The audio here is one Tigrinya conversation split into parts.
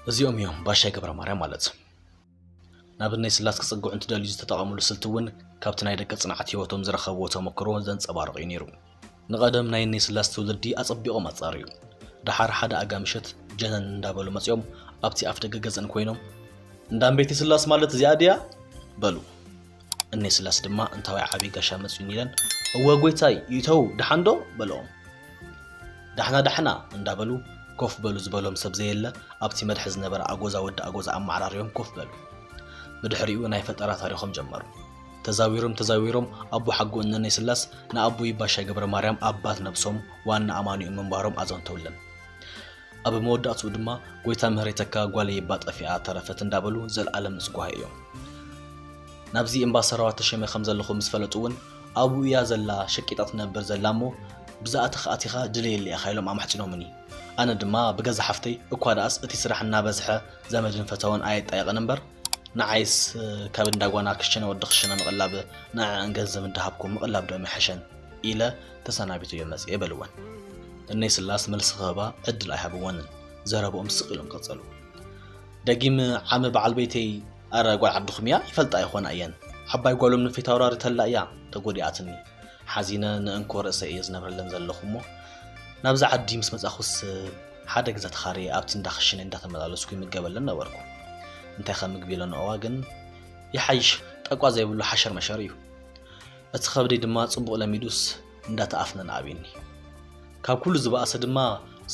እዚኦም እዮም ባሻይ ገብረ ማርያም ማለት። ናብ እነይ ስላስ ክጽግዑ እንትደልዩ ዝተጠቐምሉ ስልቲ እውን ካብቲ ናይ ደቂ ጽንዓት ህይወቶም ዝረኸብዎ ተመክሮ ዘንጸባርቕ እዩ ነይሩ። ንቐደም ናይ እነይ ስላስ ትውልዲ ኣጸቢቖም ኣጻርዩ። ደሓር ሓደ ኣጋ ምሸት ጀነን እንዳበሉ መጺኦም ኣብቲ ኣፍ ደገ ገዝአን ኮይኖም፣ "እንዳ እምቤቲ ስላስ ማለት እዚኣ ድያ?" በሉ። እነይ ስላስ ድማ እንታዋይ ዓብዪ ጋሻ መጺኡኒ ኢለን፣ "እወ ጎይታይ፣ ይእተው፣ ደሓን ዶ?" በልኦም። "ዳሕና ዳሕና" እንዳበሉ ኮፍ በሉ ዝበሎም ሰብ ዘየለ ኣብቲ መድሐ ዝነበረ ኣጎዛ ወዲ ኣጎዛ ኣመዓራርዮም ኮፍ በሉ። ብድሕሪኡ ናይ ፈጠራ ታሪኾም ጀመሩ። ተዛዊሮም ተዛዊሮም ኣቦ ሓጎ እነነይ ስላስ ንኣቦይ ባሻይ ገብረ ማርያም ኣባት ነብሶም ዋና ኣማኒኡ ምንባሮም ኣዘንተውለን። ኣብ መወዳእትኡ ድማ "ጎይታ ምህረተካ ጓለይ እባ ጠፊኣ ተረፈት" እንዳበሉ ዘልኣለም ምጽጓህ እዮም። ናብዚ እምባ ሰራዋ ተሸመ ከም ዘለኹ ምስ ፈለጡ እውን "ኣብኡ እያ ዘላ፣ ሸቂጣ ትነብር ዘላ እሞ ብዛእትኻ ኣቲኻ ድለየላ ኢኻ" ኢሎም ኣማሕጺኖምኒ። ኣነ ድማ "ብገዛ ሓፍተይ እኳ ደኣስ እቲ ስራሕ እናበዝሐ ዘመድን ፈታውን ኣየጣየቐን እምበር ንዓይስ ካብ እንዳጓና ክሽነ ወዲ ክሽነ ምቕላብ ንዕዐን ገንዘብ እንዳሃብኩ ምቕላብ ዶ ምሐሸን?" ኢለ ተሰናቢተዮ መጽየ በልወን። እነይ ስላስ መልሲ ክህባ ዕድል ኣይሃብወንን። ዘረብኦም ስቕ ኢሎም ቀጸሉ። ደጊም ዓሚ በዓል ቤተይ፣ ኣረ ጓል ዓድኹም እያ፣ ይፈልጣ ኣይኾና እየን። ዓባይ ጓሎም ንፊት ኣውራሪ ተላ እያ ተጎዲኣትኒ። ሓዚነ ንእንኮ ርእሰይ እየ ዝነብረለን ዘለኹ እሞ ናብዚ ዓዲ ምስ መጻኹስ ሓደ ገዛ ተኻርየ ኣብቲ እንዳ ክሽነ እንዳተመላለስኩ ይምገበለን ነበርኩ። እንታይ ከም ምግቢ ኢለ ንዕዋ ግን ይሓይሽ ጠቋ ዘይብሉ ሓሸር መሸር እዩ። እቲ ከብደይ ድማ ጽቡቕ ለሚዱስ እንዳተኣፍነን ኣብዩኒ። ካብ ኩሉ ዝበኣሰ ድማ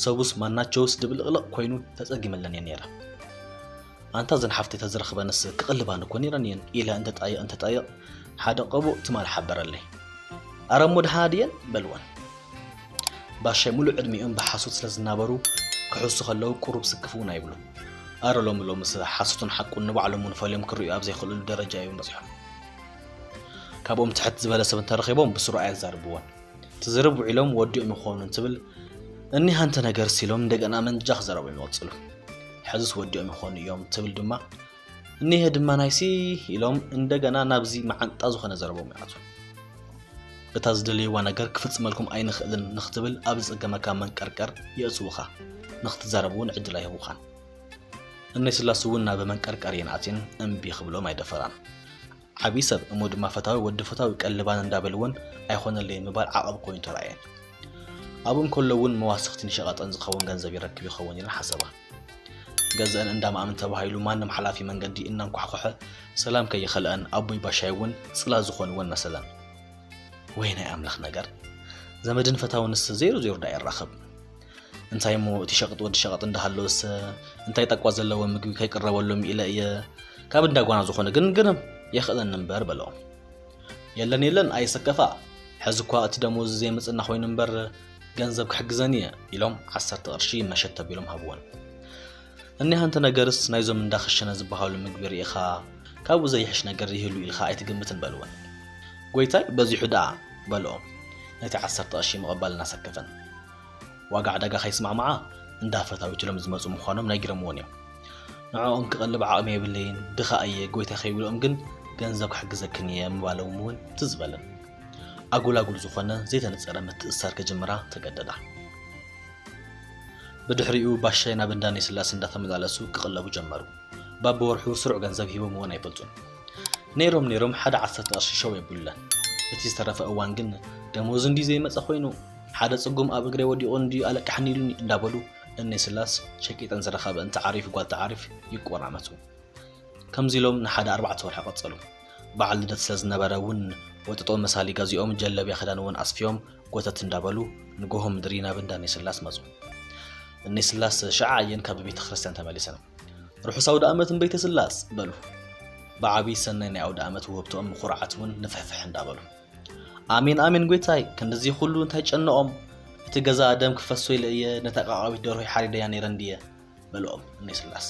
ሰቡስ ማናቸውስ ድብልቕልቕ ኮይኑ ተጸጊመለን እየ ነይረ። ኣንታ እዘን ሓፍተይ ተዝረኽበንስ ክቕልባን እኮ ነይረን እየን ኢለ እንተጣይቕ እንተጣይቕ ሓደ ቅቡእ ትማል ሓበረለይ። ኣረ እሞ ደሓና ድየን በልወን። ባሻይ ሙሉእ ዕድሚኦም ብሓሶት ስለ ዝናበሩ ክሕሱ ከለዉ ቁሩብ ስክፍ እውን ኣይብሉ። ኣረ ሎሚ ሎምስ ሓሶትን ሓቁን ንባዕሎም እውን ፈልዮም ክርእዩ ኣብ ዘይኽእልሉ ደረጃ እዮም በጺሖም። ካብኦም ትሕት ዝበለ ሰብ እንተረኺቦም ብስሩ ኣየዛርብዎን። ትዝርብ ውዒሎም ወዲኦም ይኾኑ እንትብል እኒህ ኣንተ ነገር ሲሎም እንደገና መንጃ ክዘረቦም ይቐጽሉ። ሕዝስ ወዲኦም ይኾኑ እዮም ትብል ድማ እኒህ ድማ ናይሲ ኢሎም እንደገና ናብዚ መዓንጣ ዝኾነ ዘረቦም ይኣትዉ። እታ ዝደለይዋ ነገር ክፍጽመልኩም ኣይንኽእልን ንኽትብል ኣብ ዝጸገመካ መንቀርቀር የእትዉኻ። ንኽትዛረብ እውን ዕድል ኣይህቡኻን። እነይ ስላስ እውን ናብ መንቀርቀር እየን ኣትየን እምቢ ክብሎም ኣይደፈራን። ዓብዪ ሰብ እሞ ድማ ፈታዊ ወዲ ፈታዊ ቀልባን እንዳበልወን ኣይኾነለይ ምባል ዓቐብ ኮይኑ ተራእየን። ኣብኡ እንከሎ እውን መዋስኽትን ሸቐጠን ዝኸውን ገንዘብ ይረክብ ይኸውን ኢለን ሓሰባ። ገዝአን እንዳ ማእምን ተባሂሉ ማንም ሓላፊ መንገዲ እናንኳሕኮሐ ሰላም ከይኸልአን ኣቦይ ባሻይ እውን ጽላል ዝኾንወን መሰለን። ወይ ናይ ኣምላኽ ነገር! ዘመድን ፈታውንስ ዜሮ ዜሮ ዳ የራኽብ። እንታይ እሞ እቲ ሸቕጥ ወዲ ሸቐጥ እንዳሃለወስ እንታይ ጠቋ ዘለዎ ምግቢ ከይቅረበሎም ኢለ እየ ካብ እንዳጓና ዝኾነ ግን ግርም የኽእለኒ እምበር በለኦም። የለን የለን ኣይሰከፋ፣ ሕዚ እኳ እቲ ደሞዝ ዘይመጽና ኮይኑ እምበር ገንዘብ ክሕግዘን እየ ኢሎም ዓሰርተ ቅርሺ መሸት ተቢሎም ሃብወን። እኒሃ እንተ ነገርስ ናይዞም እንዳ ክሽነ ዝበሃሉ ምግቢ ርኢኻ ካብኡ ዘይሕሽ ነገር ይህሉ ኢልካ ኣይትግምትን በልወን። ጎይታይ በዚሑ ደኣ በልኦም ነቲ ዓሰርተ ቅርሺ ምቕባል እናሰከፈን። ዋጋ ዕዳጋ ከይስማዕማዓ እንዳ ፈታዊት ኢሎም ዝመጹ ምዃኖም ነጊሮምዎን እዮም። ንዕኦም ክቐልብ ዓቕሚ የብለይን፣ ድኻ እየ፣ ጎይታይ ከይብልኦም ግን ገንዘብ ክሕግዘክን እየ ምባሎም እውን ትዝ በለን። ኣጉል ኣጉል ዝኾነ ዘይተነጸረ ምትእስሳር ክጅምራ ተገደዳ። ብድሕሪኡ ባሻይ ናብ እንዳ ናይ ስላሴ እንዳተመላለሱ ክቕለቡ ጀመሩ። ባብወርሑ ስሩዕ ገንዘብ ሂቦምዎን ኣይፈልጡን። ነይሮም ነይሮም ሓደ ዓሰርተ ቅርሺ ሸው የብሉለን። እቲ ዝተረፈ እዋን ግን ደሞዝ እንድዩ ዘይመጸ ኮይኑ፣ ሓደ ጽጉም ኣብ እግረይ ወዲቑ እንድዩ ኣለቅሕኒ ኢሉኒ እንዳበሉ እነይ ስላስ ሸቂጠን ዝረኸበ እንተዓሪፉ ጓል ተዓሪፍ ይቆራመቱ። ከምዚ ኢሎም ንሓደ ኣርባዕተ ወርሒ ቀጸሉ። በዓል ልደት ስለ ዝነበረ እውን ወጥጦ መሳሊ ገዚኦም ጀለብያ ክዳን እውን ኣስፍዮም ጎተት እንዳበሉ ንጎሆ ምድሪ ናብ እንዳ እነይ ስላስ መጹ። እነይ ስላስ ሽዓ እየን ካብ ቤተ ክርስቲያን ተመሊሰን። ርሑስ ኣውደ ኣመት እምበይተ ስላስ በሉ። ብዓብዪ ሰናይ ናይ ኣውደ ኣመት ውህብቶኦም ምኹርዓት እውን ንፍሕፍሕ እንዳበሉ። ኣሜን ኣሜን ጎይታይ፣ ክንድዚ ኩሉ እንታይ ጨነቖም? እቲ ገዛ ደም ክፈሶ ኢለ እየ ነታ ቃቓዊት ደርሆይ ሓሪደያ ነይረ እንድየ በልኦም እነይ ስላስ።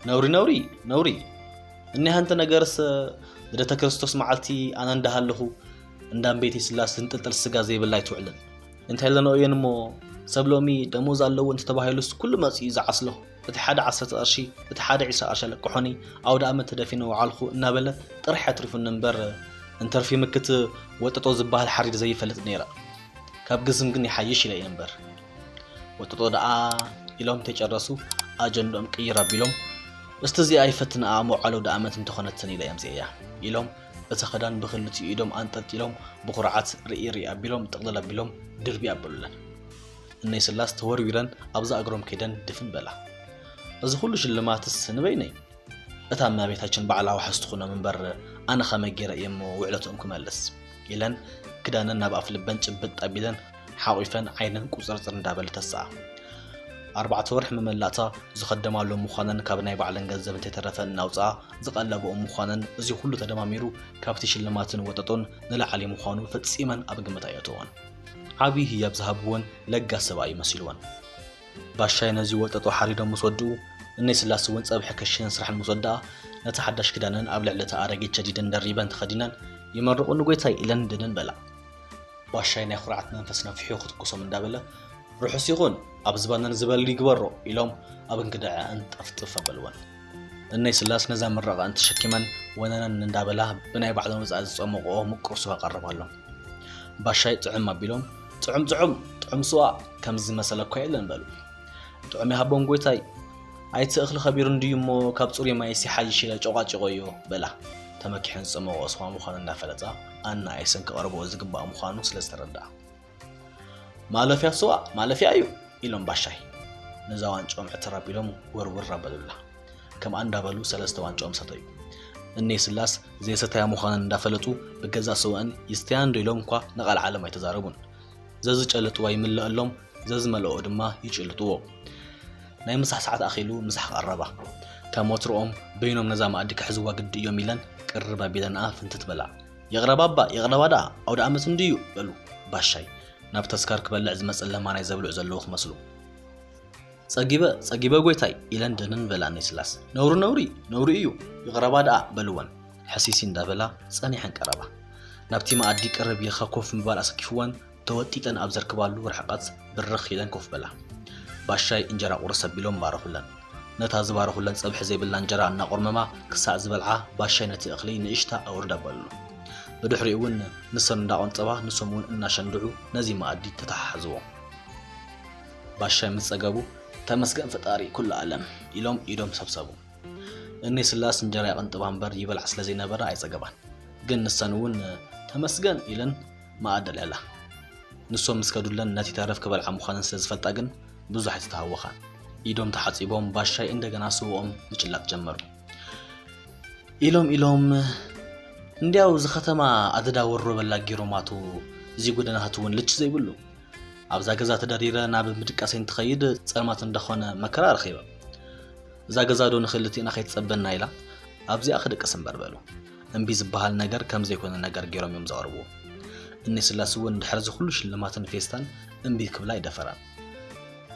ነውሪ ነውሪ ነውሪ። እኒሃ እንተ ነገርስ ልደተ ክርስቶስ መዓልቲ ኣነ እንዳሃለኹ እንዳ እምበይተይ ስላስ ዝንጥልጠል ስጋ ዘይብላ ኣይትውዕልን። እንታይ ኢለንኦ እየን እሞ ሰብ ሎሚ ደሞዝ ኣለዎ እንተተባሂሉስ ኩሉ መጺኡ ዝዓስሎ። እቲ ሓደ ዓሰርተ ቅርሺ፣ እቲ ሓደ ዕስራ ቅርሺ ኣለቅሖኒ፣ ኣውደ ኣመት ተደፊነ ወዓልኹ እናበለ ጥራሕ ኣትሪፉኒ እምበር እንተርፊ ምክት ወጠጦ ዝበሃል ሓሪድ ዘይፈልጥ ነይረ። ካብ ግዝም ግን ይሓይሽ ኢለ እየ እምበር። ወጠጦ ደኣ ኢሎም ተጨረሱ፣ ኣጀንድኦም ቅይር ኣቢሎም፣ እስቲ እዚኣ ኣይፈትንኣ እሞ ዓለው ደኣመት እንተኾነትን ኢለ እየ ኣምፅኤያ ኢሎም፣ እቲ ኽዳን ብኽልቲኡ ኢዶም ኣንጠልጢሎም ብኹርዓት ርኢ ርኢ ኣቢሎም ጥቕልል ኣቢሎም ድርቢ ኣበሉለን። እነይ ስላስ ተወርዊረን ኣብዛ እግሮም ከይደን ድፍን በላ። እዚ ኩሉ ሽልማትስ ንበይነይ? እታ እመቤታችን ባዕላ ዋሕስ ትኹኖም እምበር ኣነ ኸመይ ገይረ እየ እሞ ውዕለትኦም ክመልስ? ኢለን ክዳነን ናብ ኣፍ ልበን ጭብጥ ኣቢለን ሓቒፈን ዓይነን ቁፅርፅር እንዳበለ ተስኣ። ኣርባዕተ ወርሒ መመላእታ ዝኸደማሉ ምዃነን ካብ ናይ ባዕለን ገንዘብ እንተይተረፈ እናውፅኣ ዝቐለብኦ ምዃነን እዚ ኩሉ ተደማሚሩ ካብቲ ሽልማትን ወጠጦን ንላዕሊ ምዃኑ ፈፂመን ኣብ ግምት ኣየእተዎን። ዓብዪ ህያብ ዝሃብወን ለጋስ ሰብኣይ መሲልወን። ባሻይ ነዚ ወጠጦ ሓሪዶም ምስ ወድኡ እነይ ስላስ እውን ፀብሒ ከሽነን ስራሕን ምስ ወድኣ ነቲ ሓዳሽ ክዳነን ኣብ ልዕሊ እቲ ኣረጊት ሸዲደን ደሪበን ተኸዲነን ይመርቑኒ ጎይታይ ኢለን ድንን በላ። ባሻይ ናይ ኩርዓት መንፈስ ነፊሑ ክትኩሶም እንዳበለ ርሑስ ይኹን ኣብ ዝባነን ዝበል ይግበሮ ኢሎም ኣብ እንክድዐአን ጠፍጥፍ ኣበልወን። እነይ ስላስ ነዛ ምረቐአን ተሸኪመን ወነነን እንዳበላ ብናይ ባዕለን ወፃኢ ዝፀመቕኦ ምቁር ስዋ ቀረባሎም። ባሻይ ጥዕም ኣቢሎም ጥዑም ጥዑም ጥዑም ስዋ ከምዚ ዝመሰለ እኳ የለን በሉ። ጥዑም ይሃቦም ጎይታይ፣ ኣይቲ እኽሊ ከቢሩ እንድዩ እሞ ካብ ፅሩይ ማይስ ይሓይሽ ኢለ ጨቋጭቆዮ በላ ተመኪሐን ዝፀመቕኦ ስዋ ምዃኑ እንዳፈለጣ ኣናኣይሰን ክቐርብኦ ዝግባእ ምዃኑ ስለ ዝተረድኣ። ማለፍያ ስዋ ማለፍያ እዩ ኢሎም ባሻይ ነዛ ዋንጭኦም ዕትር ኣቢሎም ወርውር ኣበሉላ። ከምኣ እንዳበሉ ሰለስተ ዋንጭኦም ሰተዩ። እነይ ስላስ ዘይሰተያ ምዃነን እንዳፈለጡ ብገዛእ ስወአን ይስተያ እንዶ ኢሎም እኳ ንቓል ዓለም ኣይተዛረቡን። ዘዝጨልጥዋ ይምለአሎም፣ ዘዝመልኦ ድማ ይጭልጥዎ። ናይ ምሳሕ ሰዓት ኣኺሉ ምሳሕ ቀረባ። ከም ወትሮኦም በይኖም ነዛ መኣዲ ክሕዝዋ ግዲ እዮም ኢለን ቅርብ ኣቢለንኣ ፍንትት በላ። ይቕረባ እባ ይቕረባ ደኣ ኣውደ ኣመት እንድዩ በሉ ባሻይ ናብ ተስካር ክበልዕ ዝመጸ ለማናይ ዘብልዑ ዘለዉ ክመስሉ። ጸጊበ ጸጊበ ጎይታይ ኢለን ድንን በላ እነይ ስላስ። ነውሪ ነውሪ ነውሪ እዩ ይቕረባ ደኣ በልወን ሕሲሲ እንዳበላ ጸኒሐን ቀረባ። ናብቲ መኣዲ ቅርብ ኢልካ ኮፍ ምባል ኣሰኪፍወን ተወጢጠን ኣብ ዘርክባሉ ርሕቐት ብርኽ ኢለን ኮፍ በላ። ባሻይ እንጀራ ቁርስ ኣቢሎም ባረኹለን። ነታ ዝባረኹለን ጸብሒ ዘይብላ እንጀራ እናቆርመማ ክሳዕ ዝበልዓ ባሻይ ነቲ እኽሊ ንእሽታ ኣውርድ ኣበሉሉ። ብድሕሪኡ እውን ንሰን እንዳቆንጠባ ንሶም እውን እናሸንድዑ ነዚ መኣዲ ተተሓሓዝዎ። ባሻይ ምስ ጸገቡ ተመስገን ፈጣሪ ኩሉ ኣለም ኢሎም ኢዶም ሰብሰቡ። እኒ ስላስ እንጀራ ይቕንጥባ እምበር ይበልዓ ስለ ዘይነበራ ኣይጸገባን። ግን ንሰን እውን ተመስገን ኢለን መኣዲ ኣልዕላ። ንሶም ምስ ከዱለን ነቲ ተረፍ ክበልዓ ምዃነን ስለ ዝፈልጣ ግን ብዙሕ ኣይተተሃወኻን። ኢዶም ተሓጺቦም ባሻይ እንደገና ስውኦም ምጭላጥ ጀመሩ። ኢሎም ኢሎም እንዲያው እዚ ከተማ ኣደዳ ወሮ በላ ጌሮማቱ እዚ ጎደናታት እውን ልች ዘይብሉ ኣብዛ ገዛ ተደሪረ ናብ ምድቃሰይ እንትኸይድ ጸልማት እንደኾነ መከራ ረኺበ። እዛ ገዛ ዶ ንኽልቲእና ከይትጸበና ኢላ ኣብዚኣ ክድቅስ እምበር በሉ። እምቢ ዝበሃል ነገር ከም ዘይኮነ ነገር ገይሮም እዮም ዘቕርብዎ። እኒ ስላስ እውን ድሕሪ እዚ ኩሉ ሽልማትን ፌስታን እምቢ ክብላ ኣይደፈራን።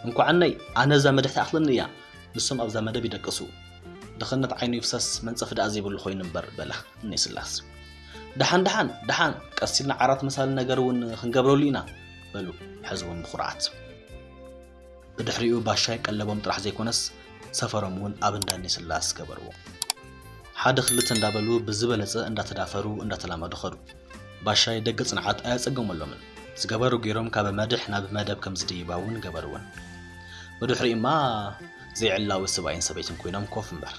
እንኳዓነይ ኣነ እዛ መድሕ ትኣኽለኒ እያ፣ ንሶም ኣብዛ መደብ ይደቅሱ። ድኽነት ዓይኑ ይፍሰስ መንጸፍ ደኣ ዘይብሉ ኮይኑ እምበር በላ እኒ ስላስ። ደሓን ደሓን ደሓን ቀስ ኢልና ዓራት መሳሊ ነገር እውን ክንገብረሉ ኢና በሉ ሕዝቦም ብኹርዓት። ብድሕሪኡ ባሻይ ቀለቦም ጥራሕ ዘይኮነስ ሰፈሮም እውን ኣብ እንዳ እኒ ስላስ ገበርዎ። ሓደ ክልተ እንዳበሉ ብዝበለጸ እንዳተዳፈሩ እንዳተላመዱ ኸዱ። ባሻይ ደገ ጽንዓት ኣያጸገመሎምን። ዝገበሩ ገይሮም ካብ መድሕ ናብ መደብ ከም ዝድይባ እውን ገበርወን። ብድሕሪኡማ ዘይዕላዊ ሰብኣይን ሰበይትን ኮይኖም ኮፍ እምበር።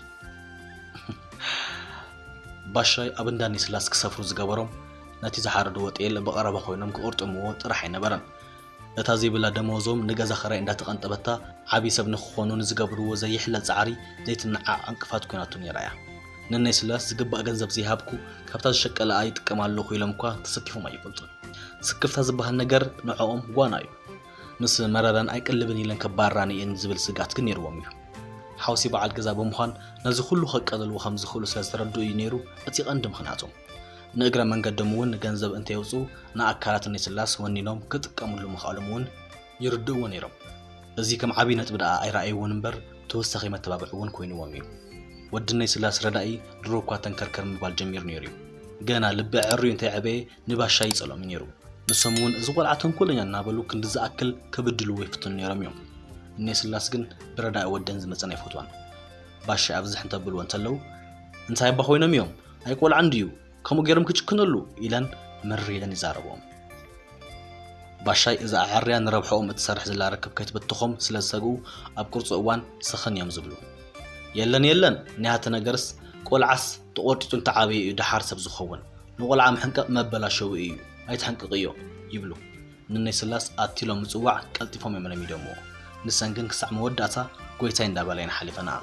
ባሻይ ኣብ እንዳ እኒ ስላስ ክሰፍሩ ዝገበሮም ነቲ ዝሓረድዎ ጤል ብቐረባ ኮይኖም ክቕርጥምዎ ጥራሕ ኣይነበረን። እታ ዘይብላ ደመወዞም ንገዛ ኸራይ እንዳተቐንጠበታ ዓብዪ ሰብ ንክኾኑ ንዝገብርዎ ዘይሕለል ጻዕሪ ዘይትነዓቕ ዕንቅፋት ኮይናቱ ነይራ እያ። ንነይ ስላስ ዝግባእ ገንዘብ ዘይሃብኩ ካብታ ዝሸቀለኣ ይጥቀም ኣለኹ ኢሎም እኳ ተሰኪፎም ኣይፈልጡን። ስክፍታ ዝበሃል ነገር ንዕኦም ጓና እዩ። ምስ መረረን ኣይቅልብን ኢለን ከባርራኒ እየን ዝብል ስግኣት ግን ነይርዎም እዩ። ሓውሲ በዓል ገዛ ብምዃን ነዚ ኩሉ ከቃልልዎ ከም ዝኽእሉ ስለ ዝተረድኡ እዩ ነይሩ እቲ ቀንዲ ምኽንያቶም። ንእግረ መንገዶም እውን ገንዘብ እንተየውፅኡ ንኣካላት እነይ ስላስ ወኒኖም ክጥቀምሉ ምኽኣሎም እውን ይርድእዎ ነይሮም። እዚ ከም ዓብዪ ነጥቢ ደኣ ኣይረኣይዎን እምበር ተወሳኺ መተባብዒ እውን ኮይንዎም እዩ። ወዲ እነይ ስላስ ረዳኢ ድሮ እኳ ተንከርከር ምባል ጀሚሩ ነይሩ እዩ። ገና ልቢ ኣዕርዩ እንተይዓበየ ንባሻ ይጸልኦም እዩ ነይሩ። ንሶም እውን እዚ ቆልዓ ተንኮለኛ እናበሉ ክንዲ ዝኣክል ክብድልዎ ይፍትኑ ነይሮም እዮም። እነይ ስላስ ግን ብረዳኢ ወደን ዝመጸን ኣይፈትዋን። ባሻ ኣብዝሕ እንተብልዎ እንተለዉ እንታይ እባ ኮይኖም እዮም ኣይቆልዓን ድዩ ከምኡ ገይሮም ክጭክነሉ ኢለን ምር ኢለን ይዛረብኦም። ባሻይ እዛ ኣዐርያ ንረብሐኦም እትሰርሕ ዘላ ርክብ ከይትብትኾም ስለ ዝሰግኡ ኣብ ቁርፂ እዋን ስኽን እዮም ዝብሉ። የለን የለን፣ ናይ ሃተ ነገርስ ቆልዓስ ተቖርጢጡ እንተዓበየ እዩ ደሓር ሰብ ዝኸውን። ንቆልዓ ምሕንቀቕ መበላሸዊ እዩ፣ ኣይትሕንቅቕዮ ይብሉ። ንነይ ስላስ ኣትሎም ምጽዋዕ ቀልጢፎም እዮም ለሚዶምዎ። ንሰን ግን ክሳዕ መወዳእታ ጎይታይ እንዳበላ እየን ሓሊፈንኣ።